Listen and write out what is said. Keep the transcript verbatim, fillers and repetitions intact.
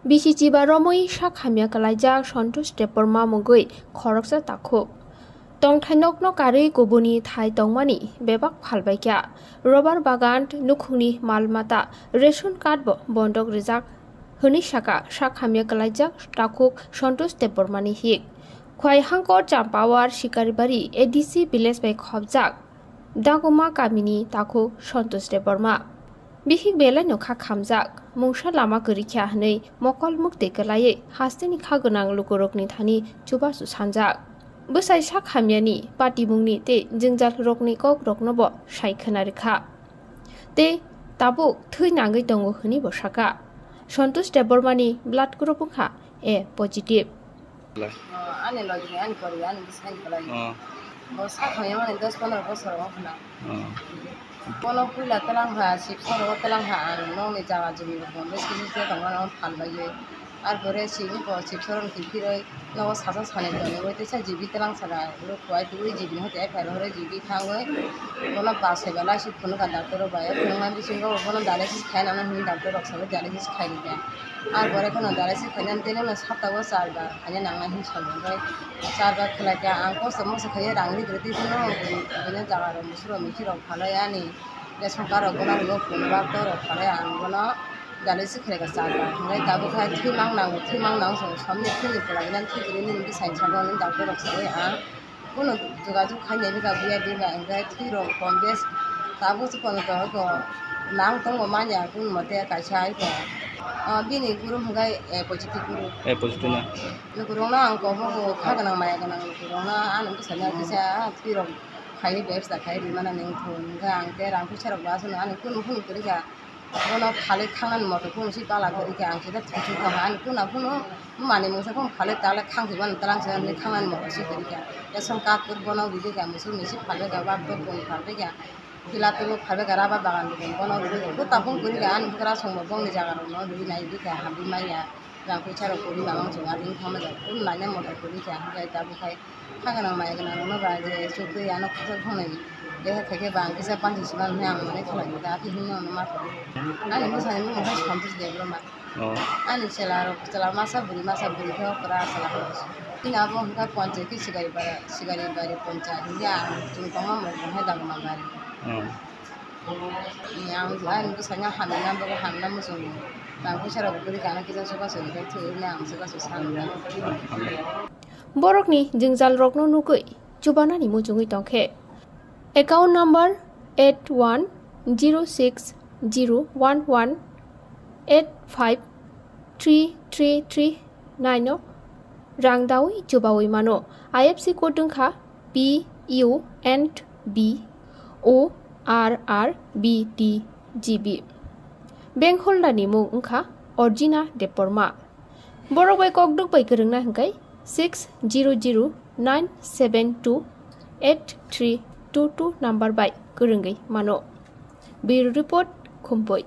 Bisi chiba romwi sak hamya kwlaijak Santosh Debbarma mungwi khoroksa takhuk. Tongthai nokno karwi kubuni thai tongmani bebak phalbaikha. Robar bagan, nukhungni mal mata, ration card bo bondok rijak hwnwi saka sak hamya kwlaijak takhuk Santosh Debbarmani hik. Khwai Hangkor Champawar Sikaribari A D C village bai khopjak Dagoma kamini takhuk Santosh Debbarma. Bihik belai no kha khamjak, mungsa lama kwrwi kha hwnwi mokol muktwi kwlaiwi hasteni kha gwnang lukurokni thani chubachu sanjak. Bwsai sak hamyani, patimungni tei jwngjal rokni kok rokno bo sai khwna rwkha. Tei tabuk thwi nangwi tongo hwnwi bo saka. Santosh Debbarmani blood group wngkha A positive. Ani logi ani pori ani bwsai kwlai. Oh. Bo sak hamya mani dos pondro bosor wng khna. Oh. Bono puila twlang ha, sibsa rogo twlang ha, ang nokni jaga jumi rok bondo simi se tongmani, omo phalbaiwi. Ar pore sini bo sibsa rok kiphirwi nogo sasa sani tonwi teisa jibi twlang saka rok kuai tubui jibi no hote F I R hore jibi thangwi bono bachai belai si phunukha doctor rok bai, phunukma bisingo bono dialysis khaina hwnwi doctor rok sabai dialysis khairikha. Ar pore kheno dialysis khainani tei nokno saptao char bar khaina nangnai hwnwi salo, hwnkhe char bar khlaikha ang kosto mosto khaiwi rang ri kwrwi tei phano bini jaga rok musuk rok mithi rok phalai ani ration card rok bono hwnwi phone rok phalai ang bono dialysis khlaikha char bar, hwnkhe tabuk hai thwi mang nango, thwi mang nango, somni thwini pwla gwnang thwi kwrwi nini bwsai sabo hwnwi doctor rok sabai ang. Bono jogajog khainai bwkha buya bima, hwnkhe thwi rok kom bes tabuk se kono to ko nang tongo manya kun mote kaisa hai ko. Ah, bini guru hwnkhe A positive guru. A positive na? Lukurokno ang kobo bo kha gwnang maya gwnang lukurokno ano bwsani kisa thwi rok khai bebsa khai rimana nang thung hwnkhe ang tei rang puisa rok bo aswkno ani kunu kunu kwrwi kha. Bono phalwi khangnani moto kunu si bala kwrwi kha, ang kisa thuchuk kha, ani kuna phunu manwi mungsa phung phalwi talai khang thwimani twlang se ani khangnani moto si kwrwi kha. Ration card kwrwi bono rijak kha, musuk ni si phalwi kha, bak tok boni phalwi kha, pila tulu phalwi kha, rubber bagan rwgwi bono rwgwi kha. Kwtal phung kwrwi kha, ani bwkrasong bo bongni jaga rokno rwgwi nai rwgwi kha, hamwi manya. Rang puisa rok kwrwi mano chwng ani wngkha manya, kunu naina moto kwrwi kha, hwnkhe tabuk hai. Kha gwnang maya gwnang rokno ba je chuk twi ano khoroksa thwngnai. Beha khaikhe ba ang kisa panchi sima hwnwi ang mane khalai da, ati hwnwi ano ma kha. Ani bwsani bumung khe Santosh Debbarma. Oh. Ani chwla rok, chwla masa bwrwi, masa bwrwi khe okra chwla khe. Bini abo hwnkha Panchayati Sigaribari, Sigaribari Panchayat hwnkhe ang chwng tongma mung hai Dagoma bari. Oh. Ni ang ani bwsano hamya na, bobo hamya na muchungo. Rang puisa rok kwrwi kana kisa chubachu hwnkhe thwi hwnwi ang chubachu sanwi. Borokni jwngjalrokno nugwi chubanani muchungwi tongkhe, account number eight one zero six zero one one eight five three three three nine o rang dawi chubawi mano. I F S C code wngkha P U N B O R R B T G B. Bank holder ni mung wngkha Orjina Debbarma. Borok bai kokduk bai kwrwngna hwnkhe six zero zero nine seven two eight three two two number bai kwrwngwi mano. Bureau Report, Khumpui.